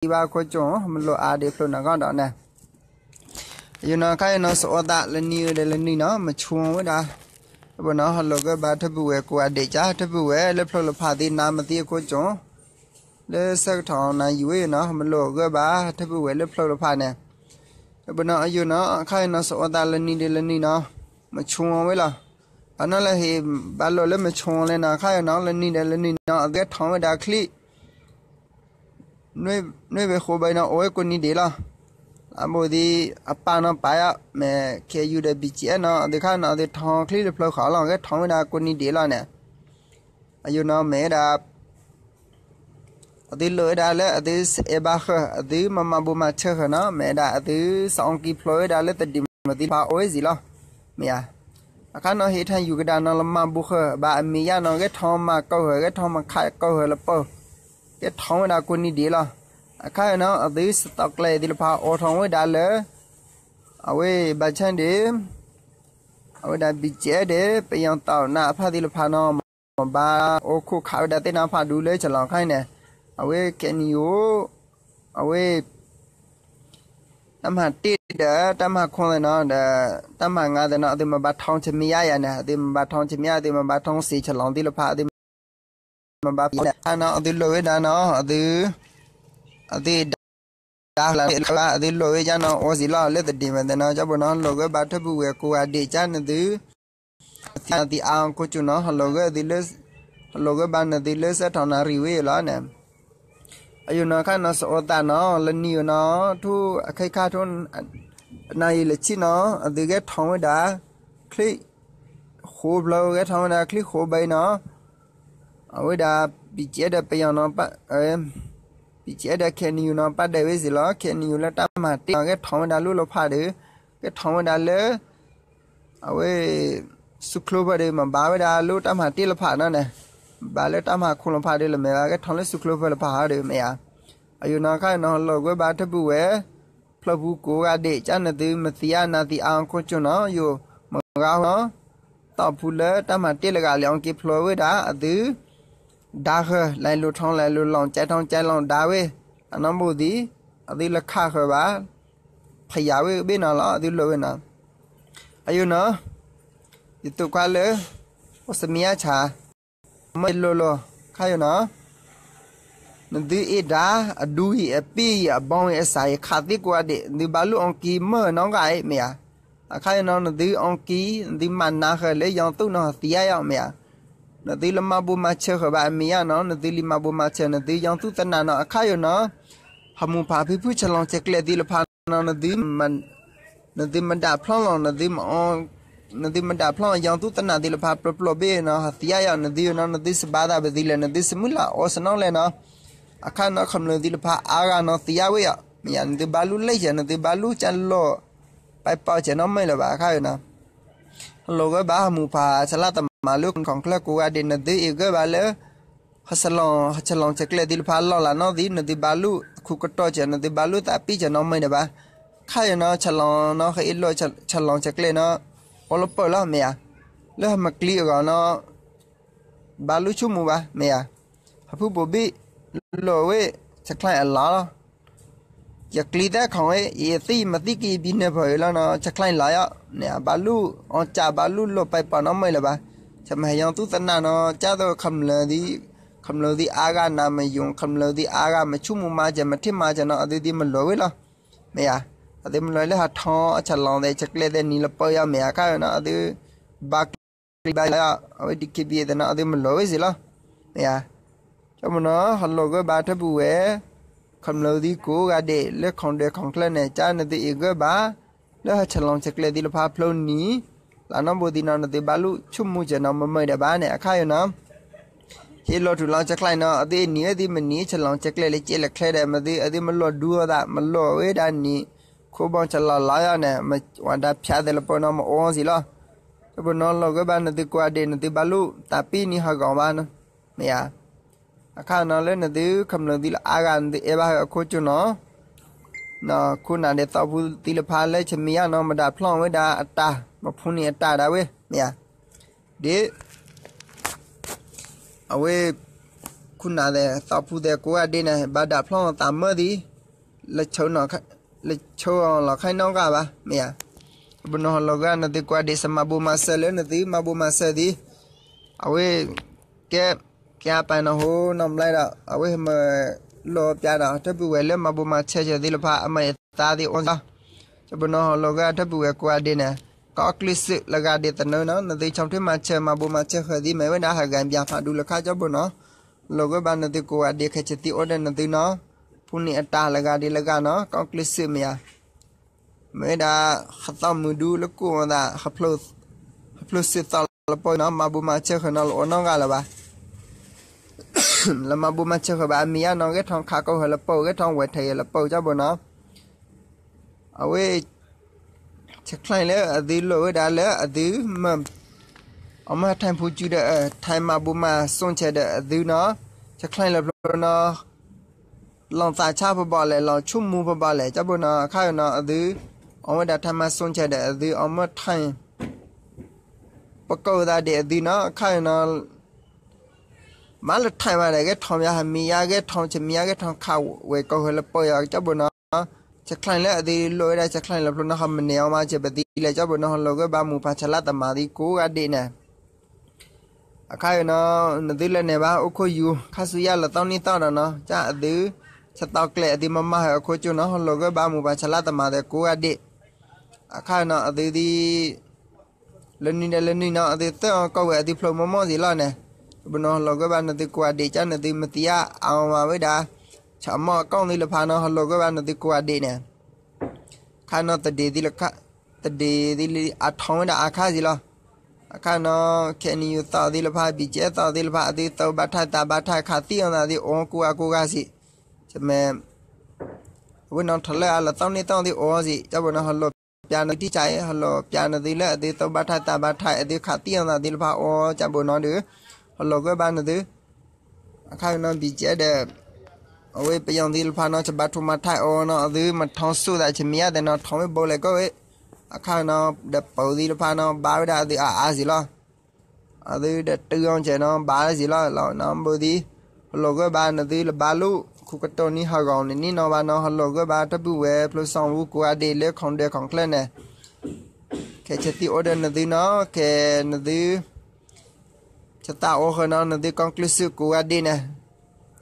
ဘၣ်ခိၣ်ကၠိၣ် မ့ၢ်လိၣ်အါဒံးဖျိးနၤဂီၢ်ဒီးန့ၣ် ယနီၤခါအံၤနီၤ စအိသးလၢနံၤအံၤဒီးလၢနံၤနီၤ မဆိဝဲဒၣ် ဘၣ်နီၤ ဟးလိာ်ဂၢၢ်ဘၣ်ထၢၣ်ပုၢ်ဝဲၢ်ကိးဂၤဒဲးကၢ် ထၢၣ်ပုၢ်ဝဲၢ်လၢဖျိလၢဖးသ့ၣ်နါမသ့အခိၣ်ကၠိၣ် လၢဆၢကတီၢ်နၤယူၤဝဲနီၤ မ့ၢ်လိာ်ဂၢၢ်ဘၣ်ထၢၣ်ပုၢ်ဝဲၢ်လၢဖျိလၢဖးန့ၣ် ဘၣ်နီၤ အယိနီၤ ခါအံၤနီၤ စအိသးလၢနံၤဒီးလၢနံၤနီၤ မဆိဝဲလီၤ ဘၣ်နီၤလၢဟ့ၣ်ဘၣ်လိာ်လၢမဆိလဲၣ်နီၤ ခါအံၤနီၤ လၢနံၤဒီးလၢနံၤနီၤ အဂဲၤထီၣ်ဝဲဒၣ်ချံ နွံဘ့ၣ်ဃိးဘ့ၣ်နီၤ အိၣ်ဝဲကိးနံၤဒဲးလီၤ. အဘိၣ်သ့ၣ်အပၢ်နီၤပာ်ယၤ မ့ၢ် ခ့ယူၣ် ဒီး ဘံၣ်ကၠံအဲၣ် နီၤ အသုခါနီၤ အသုထီၣ်ချံတဖျၢၣ်ဃီလီၤ ဂဲၤထီၣ်ဝဲဒၣ်ကိးနံၤဒဲးလီၤန့ၣ် အယိနီၤ မ့ၢ်ဝဲဒၣ် အသုလိၣ်ဝဲဒၣ်လၢအသုစအဲၣ်ဘၣ်ဃၢၤ အသုမၤမၤဘိးမၤဆၢဃၢၤနီၤ မ့ၢ်ဝဲဒၣ်အသုစအီကံဖျိးဝဲဒၣ်လၢ သဒံးမသ့ၣ်တဖၣ်အိၣ်ဝဲစ့ၢ်လီၤ မ့ၢ်ဧါ. အခါနီၤ ဟ့ၣ်ထၢၣ်ယူၤကဒါနီၤ လၢမၤဘိးဃၢၤဘၣ်အမံၤယါနီၤ ဂဲၤထီၣ်မၤကီၢ်ဃၢၤ ဂဲၤထီၣ်မၤခးကီၢ်ဃၢၤလၢပၢၢ် ဂဲၤထီၣ်ဝဲဒၣ်ကိးနံၤဒဲးလီၤ. အခါနီၤ အသုစတီၣ်ကျဲသ့ၣ်တဖၣ်အိးထီၣ်ဝဲဒၣ်လၢ အဝဲဘၣ်ဆၣ်ဒီး အဝဲဒၣ် ဘံၣ်ကၠံအဲၣ် ဒီး ပယီၤသီၣ်နါအဖၣ်သ့ၣ်တဖၣ်နီၤ မ့ၢ်ဘၣ်အိၣ်ခိးခးဝဲဒၣ်သ့ၣ်နီၤဖးဒူလၢ ဆလီၤခါအံၤန့ၣ် အဝဲ ခ့ၣ်နံၣ်ယူၣ် အဝဲ တၢ်မၤတ့ၢ်ဒီး တၢ်မၤခိၣ်သ့ၣ်နီၤ ဒီး တၢ်မၤငါသ့ၣ်နီၤ အသုမ့ၢ်ဘၣ်ထီၣ်ဆမံယါယါန့ၣ် အသုမ့ၢ်ဘၣ်ထီၣ်ဆမံယါ အသုမ့ၢ်ဘၣ်ထီၣ်စ့ၢ်ဆလီၤသ့ၣ်တဖၣ် အသုမ့ၢ်ဘၣ်ဖံးနီၤ အသုလိၣ်ဝဲဒၣ်နီၤ အသု အသုဒါ အသုလိၣ်ဝဲဒၣ်နီၤ အိၣ်စ့ၢ်လီၤလၢသဒံးမသ့ၣ်နီၤ ကၠီဘိနီၤ လိၣ်ဂၢၢ်ဘၣ်ထၢၣ်ပုၢ်ဝဲၢ်ကိးဂၤဒဲးကၢ် နသု သံအသံအါအခိၣ်ကၠိၣ်နီၤ ဟးလိာ်ဂၢၢ်သုလၢ ဟးလိာ်ဂၢၢ်ဘၣ်နသုလၢဆၢထီၣ်နၣ်ရံၣ်ဝဲအံၤလီၤန့ၣ် အယိနီၤခါနီၤ စအိသးနီၤ လၢနံၤယိနီၤ ထူ အခါခါထူ နၤယံာ်လၢဆံနီၤ အသုဂဲၤထီၣ်ဝဲဒၣ် ချံ ဃိးဖျၢၣ် ဂဲၤထီၣ်ဝဲဒၣ်ချံဃိးဘ့ၣ်နီၤ အဝဲဒၣ် ဘံၣ်ကၠံအဲၣ် ဒီးပယီၤနီၤ ဘံၣ်ကၠံအဲၣ် ဒီး ခ့ၣ်နံၣ်ယူၣ်နီၤ ပာ်ဒဲးဝဲစ့ၢ်လီၤ ခ့ၣ်နံၣ်ယူၣ်လၢတၢ်မၤတ့ၢ်နီၤ ဂဲၤထီၣ်ဝဲဒၣ်လၢလီၤဖးဒီး ဂဲၤထီၣ်ဝဲဒၣ်လၢ အဝဲ ဆူၣ်ချူဖၢၣ်ဒီး မ့ၢ်ဘၣ်ဝဲဒၣ်လၢတၢ်မၤတ့ၢ်လီၤဖးနီၤန့ၣ် ဘၣ်လၢတၢ်မၤခိၣ်လီၤဖးဒီးလၢမ့ၢ်ဘၣ် ဂဲၤထီၣ်လၢဆူၣ်ချူဖၢၣ်လီၤဖးဟီဒီးမ့ၢ်ဧါ အယိနီၤခါနီၤ လိၣ်ဂၢၢ်ဘၣ်ထၢၣ်ပုၢ်ဝဲၢ် ဖျၢၣ်ပူၤကိးဂၤဒဲး ကၢ်နသုမသံအါနၤသံအါအခိၣ်ကၠိၣ်နီၤ ယိာ်မုၢ်ဂၤနီၤ သီၣ်ဖူလၢတၢ်မၤတ့ၢ်လၢဂၤလံအီက့ၤဖျိဝဲဒၣ် အသု ဒါဃၢၤ လဲၤလူၤထီၣ်လဲၤလူၤလီၤ ကဲထီၣ်ကဲလီၤဒါဝဲ အနီၢ်ဘိၣ်သံ အသုလၢခးဃၢၤဘၣ် ဖယၣ်ဝဲဘ့ၣ်နီၤလီၤ အသုလိၣ်ဝဲနီၤ အယိနီၤ ယသိးခွါလၢ အိၣ်စမံယါဆၣ် မ့ၢ်လိၤလိၤ ခါယိနီၤ နသုအ့ၣ်ဒါ အဒူအံၤ အပ့ၢ်အံၤ အဘီအံၤ အစၢ်အံၤ ခးသ့ကိးဂၤဒဲး နသုဘၣ်လူၤအီကံမ့ၢ်နီတဂၤအံၤ မ့ၢ်ဧါ အခါယိနီၤ နသုအီကံ နသုမၤနးဃၢၤလၢယီၤသူၣ်နီၤ သံယါယါ မ့ၢ်ဧါ နသုလၢမၤဘိးမၤဆၢဃၢၤဘၣ်အမံၤယါနီၤ နသုလံမၤဘိးမၤဆၢ နသုယီၤသူၣ်သနၢ်နီၤ အခါယိနီၤ ဟးမူးဖးဖုဖုဆလီၤဆဲးကျဲးသ့ၣ်တဖၣ်နီၤ နသု နသုမဒၣ်ဖျီလီၤ နသုမဒၣ်ဖျီလီၤ ယီၤသူၣ်သနၢ်သ့ၣ်တဖၣ် ပျီပျီဘ့ၣ်နီၤ ဟးသံယါယါ နသုနီၤ နသုစဘါသးပသံလဲၣ် နသုစမုၢ်လၢ်အီစနီၤလဲၣ်နီၤ အခါနီၤ ခမျၢၢ်သ့ၣ်တဖၣ်အါဂၤနီၤ သံယါဝဲယါ မ့ၢ်ဧါ နသုဘၣ်လူၤလဲၣ်ယဲၢ် နသုဘၣ်လူၤကၢ်လီၤ ပၢ်ပီၢ်စဲးနီၤမ့ၢ်လၢၤဘၣ် အခါယိနီၤ ဟးလိာ်ဂၢၢ်ဘၣ်ဟးမူးဖး ဆလၢ်သမၢ်လၢခိၣ်ခီၣ်ချၢကိးဂၤဒဲး နသုအ့ၣ်ဂၢၢ်ဘၣ်လၢ ဟးဆလီၤ ဟးဆလီၤဆဲးကျဲးသ့ၣ်တဖၣ်လီၢ်လၢ်နီၢ်သံ နသုဘၣ်လူၤခူကတီၢ်စဲး နသုဘၣ်လူၤသးပ့ၢ်စဲးနီၤမ့ၢ်ဒံးဘၣ် ခါယိနီၤ ဆလီၤနီၤ ဃဲအ့ၣ်လိာ်ဆလီၤဆဲးကျဲးနီၤ အိၣ်လၢပၢၢ်လီၤ မ့ၢ်ဧါ လၢဟးမ့ၢ်ကျံအဂီၢ်နီၤ ဘၣ်လူၤဆူၣ်မူးဘၣ် မ့ၢ်ဧါ ဟးဖုဘိးဘံၣ် လိၣ်ဝဲ ဆဲးကျဲးအလီၢ်လီၤ ယကျံသဲခီၣ်ဝဲ ယသံၣ်မသံက့ၤယဘံၣ်နၢ်ဖီၣ်အံၤလီၤနီၤ ဆဲးကျဲးလီၤယါ န့ၣ် ဘၣ်လူၤအီၣ်ကၢ် ဘၣ်လူၤလိာ်ပၢ်ပီၢ်နီၤမ့ၢ်လၢၤဘၣ် ဆဲးမဟဲယီၤသူၣ်သနၢ်နီၤ ကၢ်သိးခမျၢၢ်သံ ခမျၢၢ်သံအါဂၤနၤမ့ၢ်ယိာ် ခမျၢၢ်သံအါဂၤမ့ၢ်ဆူၣ်မူးမၤစဲး မ့ၢ်ထံၣ်မၤစဲးနီၤ အသုသံမ့ၢ်လိၣ်ဝဲလီၤ မ့ၢ်ဧါ အသုမ့ၢ်လိၣ်လၢဟးထီၣ်အဆလီၤသဲး ဆဲးကျဲးသဲးနံၤလၢပၢၢ်ယါ မ့ၢ်ဧါ ခါယိနီၤ အသု ဘၣ်ကျံဘၣ်ယါ အဝဲ ဒံၣ်ခ့ဘံၣ် သ့ၣ်နီၤ အသုမ့ၢ်လိၣ်ဝဲစ့ၢ်လီၤ မ့ၢ်ဧါ ကၠီမနီၤ ဟးလိာ်ဂၢၢ်ဘၣ်ထၢၣ်ပုၢ်ဝဲၢ် ခမျၢၢ်သံကိးဂၤဒဲး လၢခီၣ်ဒၢးခီၣ်ချၢန့ၣ် ကၢ်နသုအ့ၣ်ဂၢၢ်ဘၣ် လၢဟးဆလီၤဆဲးကျဲးသ့ၣ်တဖၣ်ဖျိနံၤ လၢနီၢ်ဘိသံနီၤ နသုဘၣ်လူၤဆူၣ်မူးစဲးနီၤ မ့ၢ်မ့ၢ်ဒံးဘၣ်န့ၣ် အခါယိနီၤ ဟ့ၣ်လိာ်ထူၣ်လီၤဆဲးကျဲးနီၤ အသုအ့ၣ်နံၤဝဲသံမနံၤ ဆလီၤဆဲးကျဲးလၢကဲလၢချဲဒီး မ့ၢ်သုအသုမ့ၢ်လိၣ်ဒူအသး မ့ၢ်လိၣ်ဝဲဒၣ်နံၤ ခိဘီဆလီၤလီၤယါန့ၣ် မ့ၢ်ဝဲဒၣ်ဖၠးသဲးလၢပၢၢ်နီၤ မ့ၢ်အိၣ်စ့ၢ်လီၤ ကၠီပနီၤ လိာ်ဂၢၢ်ဘၣ်နသုကိးဂၤဒဲး နသုဘၣ်လူၤသးပ့ၢ်နံၤဟးဂီၤဘၣ်နီၤ မ့ၢ်ဧါ အခါနီၤ လၢနသုခမျၢၢ်သံလၢအါဂၤ နသုအဲၣ်ဘၣ်ဟဲအခိၣ်ကၠိၣ်နီၤ နီၤ ခိၣ်နၢ်ဒဲးသီၣ်ဖူသံလၢဖးလၢဆမံယါနီၤ မဒၣ်ဖျီဝဲဒၣ်အတၢ် မဖူန့ၢ်အတၢ်ဒၣ်ဝဲ မ့ၢ်ဧါ ဒ် အဝဲ ခိၣ်နၢ်သဲးသီၣ်ဖူသဲးကိးဂၤဒဲးန့ၣ် ဘၣ်ဒၣ်ဖျီသးမၢသံ လၢ လၢဆိအီၤလီၤခါနီတဂၤဘၣ် မ့ၢ်ဧါ. ဘၣ်နီၤ ဟီၣ်လီၤဂာ် နသုကိးဂၤဒဲး စးမၤဘိးမၤစၢၤလၢနသု မၤဘိးမၤစၢၤသု အဝဲ ကဲ ကဲအပၢ်နီၤ ဟိနီၢ်ဘျဲဒီး အဝဲမၢလိာ်ပျးဒီး တၢ်ပုၢ်ဝဲၢ်လၢမၤဘိးမၤစၢၤစၢၤသ့ၣ်တဖၣ် အမၤအသးသ့ၣ်အိၣ်လီၤ. ကၠီဘိနီၤ ဟီၣ်လီၤဂာ် တၢ်ပုၢ်ဝဲၢ်ကိးဂၤဒဲးန့ၣ် ကီၢ်ကျုးစုလၢဂၤဒဲးသနၢနီၤ နသုဆီၣ်ထွဲမၤစၢၤ မၤဘိးမၤစၢၤဃၢၤသ့ မ့ၢ်ဝဲဒၣ်ဟးဂၤဘၣ်ဖးဒူလၢခါ ကၠီဘိနီၤ ဟီၣ်လီၤဂာ်ဘၣ် နသုကိးဂၤဒဲး ခဲဆ့သ့ၣ်အိၣ်ဒီးနသုနီၤ ဖူန့ၢ်အတၢ်လၢဂၤဒဲးလၢဂၤနီၤ ကီၢ်ကျုးစုမ့ၢ်ဧါ. မ့ၢ်ဝဲဒၣ် ဟသီၣ်မုၢ်ဒူလၢကိၣ်သး ဟဖျိးစုသီၣ်လပီၢ်နီၤ မၤဘိးမၤစၢၤဃၢၤနီၤ လၢအိၣ်နီတဂၤလၢၤဘၣ်. လၢမၤဘိးမၤစၢၤဃၢၤဘၣ် အမံၤယါနီၤ ဂဲၤထီၣ်ခးကိးဃၢၤလပီၢ် ဂဲၤထီၣ်ဝဲထဲးဃၢၤလပီၢ် ကၠီဘိနီၤ အဝဲ ဆဲးကျိးလၢအသုလိၣ်ဝဲဒၣ်လၢအသုမၤ အမ့ၢ်ထဲးဖူကၠူဒီး ထဲးမၤဘိးမၤစိၣ်ဆဲးဒီးအသုနီၤ ဆဲးကျိးလၢဖျိနီၤ လီၤသးဆါဖဘီၣ်လဲၣ် လီၤဆူမူဖဘီၣ်လဲၣ် ကၠီဘိနီၤ အခါအံၤနီၤ အသု အီၣ်ဝဲဒၣ်ထဲးမၤစိၣ်ဆဲးဒီးအသု အီၣ်မ့ၢ်ထဲး ပကိးသးဒ်အသုနီၤ အခါအံၤနီၤ မၤလၢထဲးမးဒီး ဂဲၤထီၣ်မ့ၢ်ဟမံၤယါ ဂဲၤထီၣ်ဆဲးမံၤယါ ဂဲၤထီၣ်ခးဝဲကိးဃၢၤလပီၢ်ယီၤ ကၠီဘိနီၤ ဆဲးကျိးလၢအသုလိၣ်ဝဲဒၣ် ဆဲးကျိးလၢဖျိနီၤ ဟီၣ်မနုၤအီၤမး ဆဲးပသံလဲၣ် ကၠီဘိနီၤ ဟီၣ်လီၤဂာ်ဘၣ်မိၢ်ပၢ်ဆၢလၢ်သမါသ့ၣ်ကိးဂၤဒဲးန့ၣ် အခါအံၤနီၤ နသုလၢန့ၣ်ဘၣ် အိၣ်ခိၣ်ယူၤ ခါဆူညါလၢသီနံၤသီဒီးနီၤ ကၠီအသု ဆသီကျဲအသုမၤမၤဟၢၤအခိၣ်ကၠိနီၤ ဟီၣ်လီၤဂာ်ဘၣ်မိၢ်ပၢ်ဆၢလၢ်သမါသ့ၣ်ကိးဂၤဒဲး အခါအံၤနီၤ အသုသ့ၣ် လၢနံၤဒီးလၢနံၤနီၤ အသုသၢအီၤကိးဝဲအသုဖျိမီၢ်မီၢ်သ့ၣ်လီၤန့ၣ် ဘၣ်နီၤ ဟီၣ်လီၤဂာ်ဘၣ်နသုကိးဂၤဒဲး ကၠီနသုမသံအါအါမးဝဲဒၣ် ဆၢမီၢ်အကီၢ်သ့ၣ်တဖၣ်နီၤ ဟီၣ်လီၤဂာ်ဘၣ်နသုကိးဂၤဒဲးန့ၣ် ခါနီၤ သဒ့သ့ၣ်လၢ သဒ့သ့ၣ်လၢအထီဝဲဒၣ်အခါစ့ၢ်လီၤ အခါနီၤ ခဲနံယူၤသီသ့ၣ်တဖၣ် ဘံၣ်ကဲသီသ့ၣ်တဖၣ် အသုသီဘၣ်ထဲးသးဘၣ်ထဲး ခးသံအီၤသးသ့ၣ်အိၣ်ကိးဂၤကိးဂၤစ့ၢ် မ့ၢ် အဝဲနီၤထီၣ်လၢအလီၤသီနံၤသီသ့ၣ်အိၣ်စ့ၢ် ကၠီဘိနီၤ ဟီၣ်လီၤပျးနသုထံၣ်ဆါအံၤ ဟီၣ်လီၤပျးနသုလၢအသုသီဘၣ်ထဲးသးဘၣ်ထဲး အသုခးသံအီၤသးသ့ၣ်တဖၣ်အိၣ် ကၠီဘိနီၤဒီး ဟီၣ်လီၤဂာ်ဘၣ်နသု အခါနီၤ ဘံၣ်ကဲဒီး အဝဲပယီၤသ့ၣ်တဖၣ်နီၤ ဆဘၣ်ထူးမၤထဲးအီၤနီၤ အသုမၤထီၣ်စိၣ်သး ဆဲးမံၤယါသဲးနီၤ ထီၣ်မ့ၢ်ဘိလဲၣ်ကီးဝဲ အခါနီၤ ဒီးပှၤသ့ၣ်တဖၣ်နီၤ ဘါဝဲဒၣ်အသုအါအါစ့ၢ်လီၤ အသုဒီးတုၤအီၤကဲးနီၤ ဘါစ့ၢ်လီၤ လီၤနီၤ ဘိသ့ၣ် ဟီၣ်လီၤဂာ်ဘၣ်နသုလၢဘါလူၤ ခိၣ်ကတီၢ်နံၤဟးဂီၤန့ၣ်နီၤဘၣ်နီၤ ဟီၣ်လီၤဂာ်ဘၣ်တၢ်ပုၢ်ဝဲၢ်ဖျိစီၤဝူကိးဂၤဒဲးလၢ ခိၣ်ဒဲးခိၣ်ချၢန့ၣ် ခဲဆ့သ့ၣ်အိၣ်ဒီးနသုနီၤ ခဲနသု ဆသးအိၣ်ဃၢၤနီၤ နသုကီၢ်ကျုးစုကိးဂၤဒဲးန့ၣ်